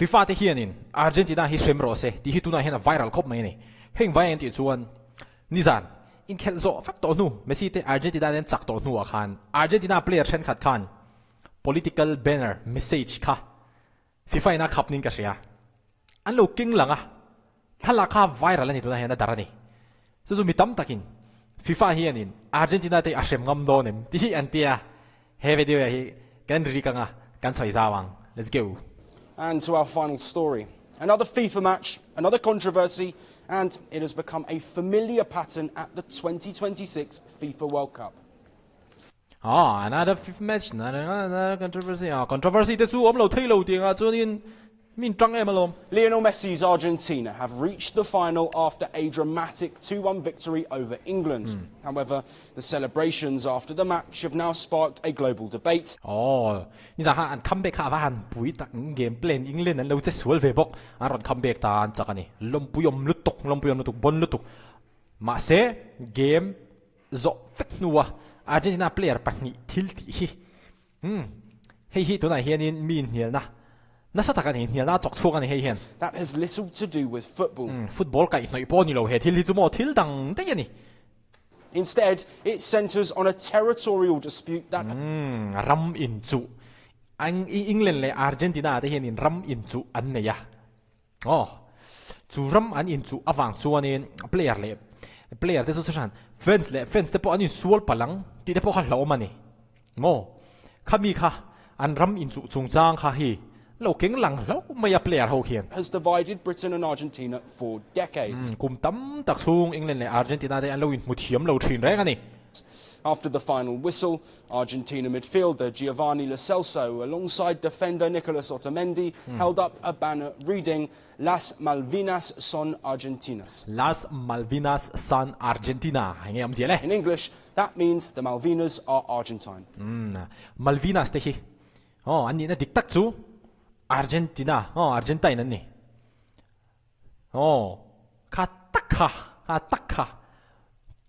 FIFA te hianin Argentina hi hrem rawh se tih hi tunah hian a viral khawp mai a ni. Heng vai an tih chuan nizan inkhelh zawh vek tawh hnu Messi te Argentina nen chak tawh hnuah khan Argentina player thenkhat khan political banner message kha FIFA in a khap nin ka hria. An lo keng lang a, thlalak kha viral a ni tunah hian a dar a ni. Chu chu mi tam takin FIFA hianin Argentina te a hrem ngam dawn em tih hi an tia. He video ah hi kan rik anga kan sawi zau ang. Let's go. And to our final story. Another FIFA match, another controversy, and it has become a familiar pattern at the 2026 FIFA World Cup. Ah, another FIFA match, another controversy. Ah, controversy te chu awm lo thei lo tih angah chuanin min tang em alawm. Lionel Messi's Argentina have reached the final after a dramatic 2-1 victory over England. However, the celebrations after the match have now sparked a global debate. Aw, nizan khan an comeback kha a va han pui tak game plan England an lo che sual ve bawk, an rawn comeback ta an chak a ni. Lawmpui awm lutuk, lawmpui awm lutuk, bon lutuk. Mahse, game zawh vek hnua Argentina player pahnih thil tih hi umm hei hi tunah hianin mi inhnialna nasa tak a ni, inhnialna a chawk chhuak a ni hei hian. That has little to do with football. Umm football kaihhnawih pawh a ni lo he thil hi chu maw thil dang daih a ni. Instead, it centres on a territorial dispute that. Umm ram inchuh ang England leh Argentina te hianin ram inchuh an nei a. Aw, chu ram an inchuh avang chuanin player leh player te chu chu hran fans leh fans te pawh an insual palh ang tih te pawh kha hlauhawm a ni. Maw? Khami kha an ram inchuh chungchang kha hi lo keng lang hlauh mai a player ho khian. Has divided Britain and Argentina for decades. Kum tam tak chhung England leh Argentina te an lo inhmu thiam lo thin reng a ni. After the final whistle, Argentina midfielder Giovanni Lo Celso, alongside defender Nicolas Otamendi, held up a banner reading, Las Malvinas son Argentinas. Las Malvinas son Argentina, hei nge awmzia le? In English, that means the Malvinas are Argentine. Malvinas te hi, aw, an nihna dik tak chu Argentina, aw, Argentine an ni. Aw, kha tak kha, kha tak kha.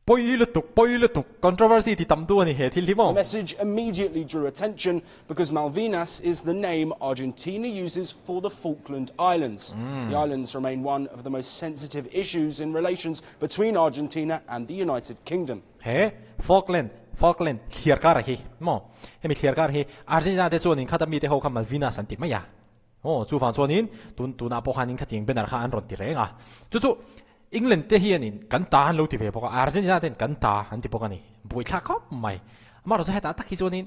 Pawi lutuk, pawi lutuk, controversy ti tam tu a ni he thil hi maw? The message immediately drew attention because Malvinas is the name Argentina uses for the Falkland Islands. The islands remain one of the most sensitive issues in relations between Argentina and the United Kingdom. He Falkland, Falkland, thliar kar a hi maw? Hemi thliar kar hi Argentina te chuanin khata mite ho kha Malvinas an ti mai a. Aw, chuvang chuanin tun tunah pawh khanin khatiang banner kha an rawn ti reng a. Chu chu England te hianin kan ta an lo ti ve bawk a, Argentina ten kan ta an ti bawk a ni. Buaithlak khawp mai. Amaherawhchu chu hetah tak hi chuanin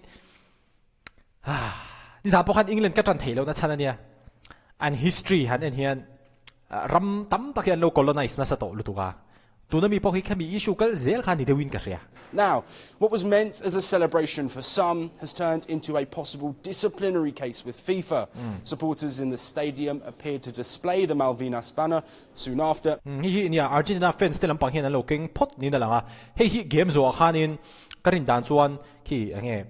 ah nizan pawh khan England ka tan theih lohna chhan a nia. An history han en hian ram tam tak hi an lo colonize nasa tawh lutuk a. Tuna mi pawh hi khami issue kal zel kha ni deuhin ka hria. Now, what was meant as a celebration for some has turned into a possible disciplinary case with FIFA. Supporters in the stadium appeared to display the Malvinas banner soon after. Hei hi nia Argentina fans te lampang hian an lo keng phawt niin a lang a. Hei hi game zawhah khanin ka rin dan chuan khi enge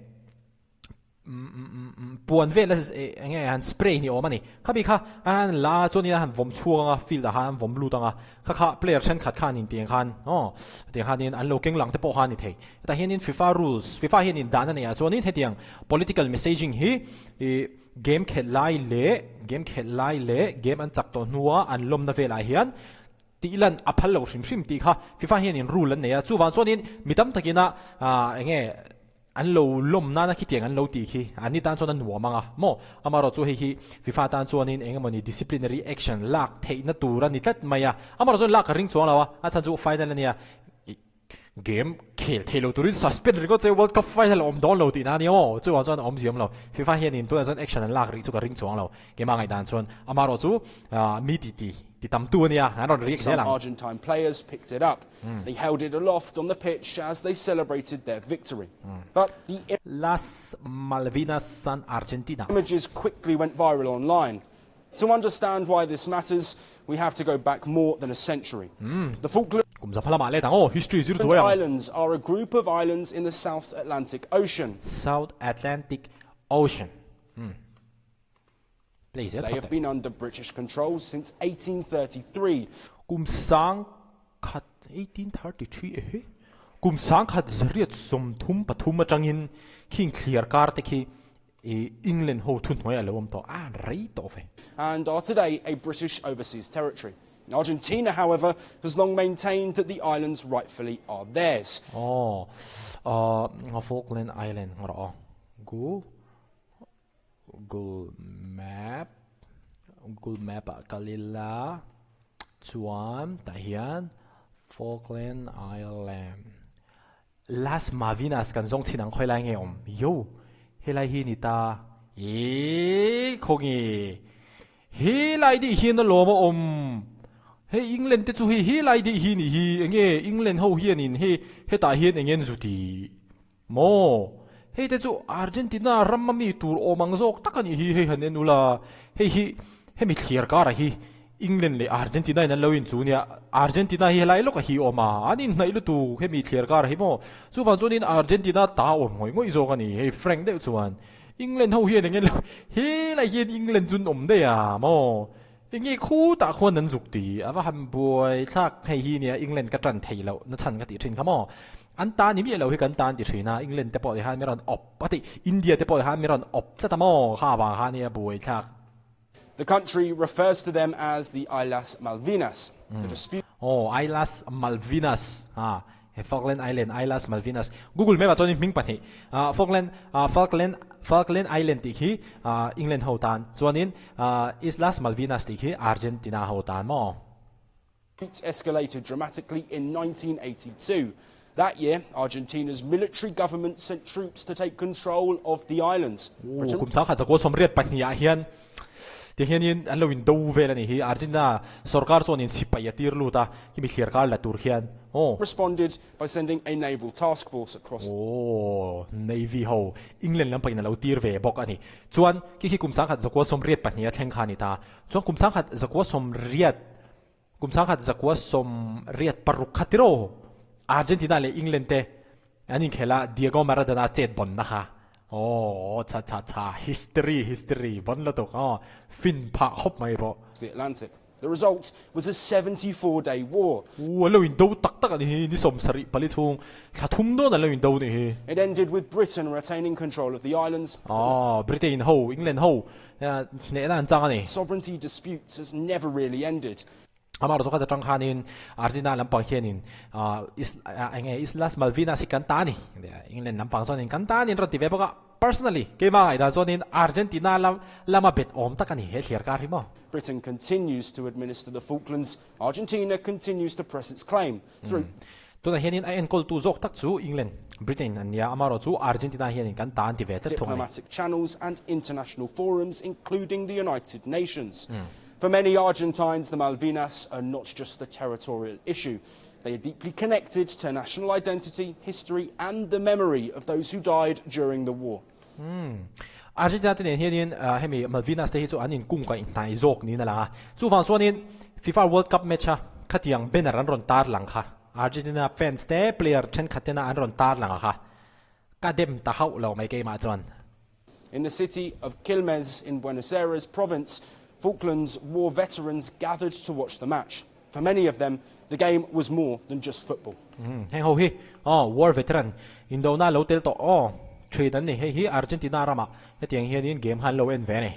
Puan vel a eng nge han spray ni awm a ni. Khami kha an la chuan in a han vawm chhuak ang a, field ah khan an vawm lut ang a, kha kha player thenkhat khan in tiang khan aw tiang khan in an lo keng lang te pawh kha a ni thei. Hetah hian in FIFA rules, FIFA hian in dan a neih ah chuan in hetiang political messaging hi ih game khelh lai leh game khelh lai leh game an chak tawh hnua an lawmna velah hian tih lan a phal lo hrim hrim tih kha FIFA hian in rule an nei a, chuvang chuan in mi tam takin a eng nge An lo lawm nana khitiang an lo tih khi an ni tan chuan a nuam ang a maw? Amaherawh chu hei hi FIFA tan chuanin eng emawni disciplinary action lak theihna tur a ni tlat mai a, amaherawh chuan lak a ring chuang lo a, a chhan chu final a nia, game khel thei lo turin suspend ringawt che World Cup final a awm dawn lo tihna a nia maw? Chuvang chuan a awmzia awm lo, FIFA hianin tunah chuan action an lak rih chu ka ring chuang lo, keimah ngaihdan chuan amaherawh chu mi ti ti ti tam tu a nia, an rawn react zel ang. Some Argentine players picked it up. They held it aloft on the pitch as they celebrated their victory. But the Las Malvinas San Argentinas. images quickly went viral online. To understand why this matters, we have to go back more than a century. The Falkland Kum za hma lamah let ang aw, history zir zuai ang. Islands are a group of islands in the South Atlantic Ocean. South Atlantic Ocean. Play zel They have phawt teh. been under British control since 1833. Kum sang khat, 1833 ehe, kum sang khat zariat 33 atangin khing thliar kar te khi I England ho thuhnuai a lo awm tawh a, rei tawh ve. And are today a British overseas territory. Argentina, however, has long maintained that the islands rightfully are theirs. Aw, uh, Falkland Island ngawh aw. Google Map, Google Map ah kal ila chuan tah hian Falkland Island. Las Malvinas kan zawng chhin ang khawi lai nge awm? Yo! Helai hi ni ta. Eee khawnge? Helai dih hian a lawm a awm. Hei England te chu hei helai dih hi ni hi. Enge England ho hianin hei hetah hian enge an zu ti maw? Hei te chu Argentina ram a mi tur awm ang zawk tak a nih hi hei han en ula. Hei hi hemi thliar karah hi England leh Argentina in an lo inchu nia, Argentina hi helai lawkah hi awm a, an inhnaih lutuk hemi thliar karah hi maw? Chuvang chuanin Argentina ta awm ngawih ngawih zawk a ni, hei Frank deuh chuan England ho hian enge lo helai hian England chu an awm daih a maw? Enge khutah khuan an zuk ti? A va han buai thlak hei hi nia England ka tan thei loh na chhan ka tih thin kha maw? An ta ni miah lo hi kan tan ti thin a, England te pawh ti khan mi rawn awp a ti, India te pawh ti khan mi rawn awp tlat a maw? Kha vang kha nia buai thlak. The country refers to them as the Islas Malvinas. The dispute. Aw, Islas Malvinas, ha, he Falkland Island, Islas Malvinas. Google Map ah chuan hming pahnih, ah, Falkland, ah, Falkland, Falkland Island tih khi, ah, England ho tan, chuanin, ah, Islas Malvinas tih khi Argentina ho tan maw? Escalated dramatically in 1982. That year, Argentina's military government sent troops to take control of the islands. Aw, kum changkhat zakua 82 ah hian ti hianin an lo in do vel a nih hi. Argentina sorkar chuanin sipai a tir lut a, khimi thliar kar la tur hian. Aw. Responded by sending a naval task force across. Aw, Navy ho England lampangin a lo tir ve bawk a ni. Chuan khi khi kum changkhat zakua 82 a thleng kha a ni ta. Chuan kum changkhat zakua 80 Kum 1986 kha tiraw Argentina leh England te an inkhel a, Diego Maradona chet bon na kha. Aw cha cha cha history history bon lutuk aw fin phah khawp mai pawh. The Atlantic. The result was a 74 day war. U an lo indo tak tak a nih hi, ni 74 chhung thla thum dawn an lo indo nih hi. It ended with Britain retaining control of the islands. Aw Britain ho England ho Hnehna an chang a ni. Sovereignty disputes has never really ended. Amah erawh chu kha atang khanin Argentina lampang hianin eng nge Islas Malvinas hi kan ta a ni. England lampang chuanin kan ta a ni an rawn ti ve bawk a. Personally, keimah ngaihdan chuanin Argentina lam lama bet awm tak a ni he thliar kar hi maw. Britain continues to administer the Falklands, Argentina continues to press its claim through. Tunah hianin a enkawltu zawk tak chu England, Britain an nia, amaherawh chu Argentina hianin kan ta an ti ve tlat thung a ni. Diplomatic channels and international forums including the United Nations. For many Argentines, the Malvinas are not just a territorial issue. They are deeply connected to national identity, history and the memory of those who died during the war. Argentina te nen hianin hemi Malvinas te hi chu an inkungkaih hnai zawk niin a lang a. Chuvang chuanin FIFA World Cup match a khatiang banner an rawn tar lang kha Argentina fans te player thenkhat tena an rawn tar lang a kha ka dem ta hauh lo mai keimah chuan. In the city of Quilmes in Buenos Aires province, Falklands war veterans gathered to watch the match. For many of them, the game was more than just football. Heng ho hi aw war veteran indona lo tel tawh aw thin an ni. Hei hi Argentina ramah hetiang hianin game kha an lo en ve a ni.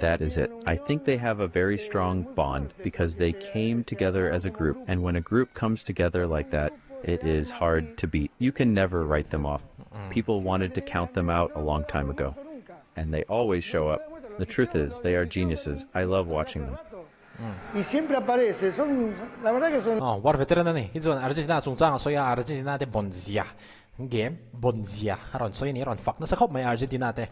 That is it. I think they have a very strong bond because they came together as a group and when a group comes together like that, it is hard to beat. You can never write them off. People wanted to count them out a long time ago. And they always show up. The truth is, they are geniuses. I love watching them. Aw, war veteran a ni. Hi chuan Argentina chungchang a sawi a, Argentina te bon zia, game bon zia a rawn sawi a ni, a rawn fak nasa khawp mai Argentina te.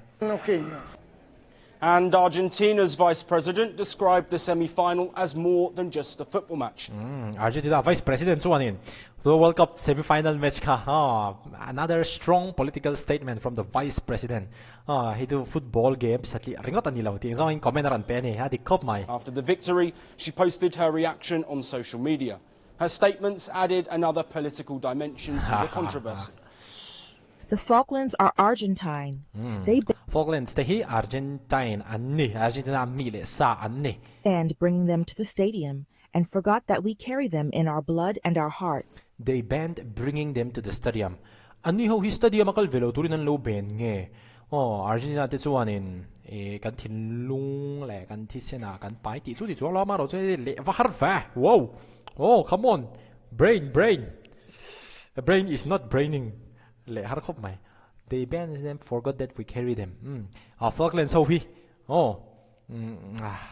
And Argentina's vice president described the semi-final as more than just a football match. Argentina vice president chuanin the World Cup semi-final match kha, another strong political statement from the vice president. Hei chu football game satliah ringawt a ni lo tih zawngin comment a rawn pe a ni, a dik khawp mai. After the victory, she posted her reaction on social media. Her statements added another political dimension to the controversy. The Falklands are Argentine. They Falklands te hi Argentine an ni, Argentina mi leh sa an ni. banned bringing them to the stadium and forgot that we carry them in our blood and our hearts. They banned bringing them to the stadium. An ni ho hi stadium a kal ve lo turin an lo ban nge? Aw Argentina te chuanin ih kan thinlung leh kan thisen ah kan pai tih chu ti chuang lo a amaherawh chu hei leh va har ve wow oh come on brain brain brain is not braining leh har khawp mai they banish them forgot that we carry them umm ah Falklands ho hi aw umm ah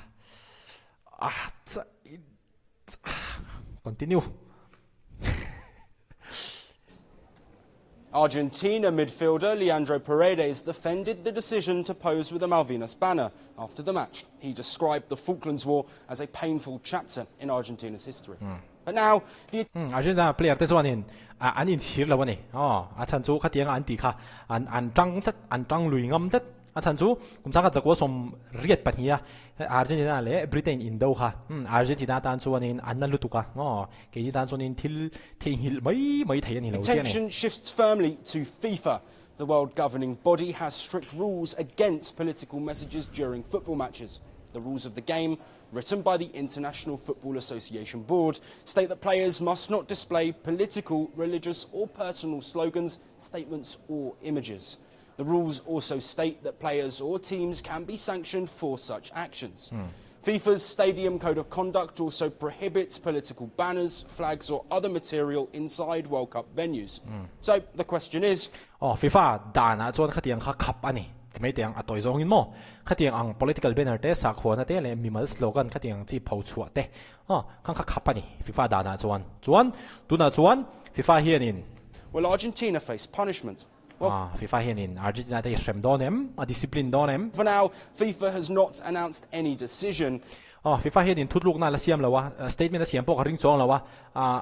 ah continue. Argentina midfielder Leandro Paredes defended the decision to pose with the Malvinas banner after the match. He described the Falklands War as a painful chapter in Argentina's history. Mm. But now the mm, Argentina player te chuanin an inchhir lo ani. Oh, a chan chu khatianga an ti kha an an tang tlat an tang lui ngam tlat A chhan chu kum changkhat zakua 82 a Argentina leh Britain indo kha Argentina tan chuanin an na lutuk a, aw, keini tan chuanin thil theihnghilh mai mai thei a ni lo chiah a ni. Attention shifts firmly to FIFA. The world governing body has strict rules against political messages during football matches. The rules of the game, written by the International Football Association Board, state that players must not display political, religious or personal slogans, statements or images. The rules also state that players or teams can be sanctioned for such actions. Mm. FIFA's Stadium Code of Conduct also prohibits political banners, flags or other material inside World Cup venues. Mm. So the question is... Oh, FIFA dan ah chuan khatiang kha khap ani. Mai tiang a tawi zawngin maw? Khatiang ang political banner te, sakhuana te leh mimal slogan khatiang chi pho chhuah te. Oh, khang kha khap ani FIFA dan ah chuan. Chuan tunah chuan FIFA hianin Will Argentina face punishment? Ah, FIFA hianin Argentina te hi hrem dawn em? A discipline dawn em? For now, FIFA has not announced any decision. Ah, FIFA hianin thutlukna la siam lo a, statement a siam pawh ka ring chuang lo a, ah,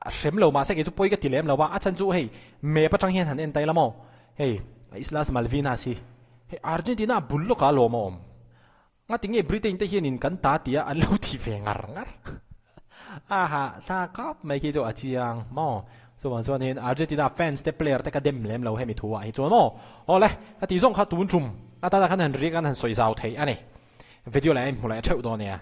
hrem lo mahse kei chu pawi ka ti lem lo a, a chhan chu hei map atang hian han en ta ila maw? Hei, Islas Malvinas hi hei Argentina bul lawkah alawm a awm. Ngati nge Britain te hianin kan ta tia an lo ti ve ngar ngar? Aha, thla kap mai khi chu a chiang maw? Chuvang chuanin Argentina fans te player te ka dem lem lo hemi thu ah hi chuan maw? Awle, ka tih zawng kha tun tum atana khan han riak an han sawi zau thei a ni. Video leh a inhmu leh theuh dawn nia.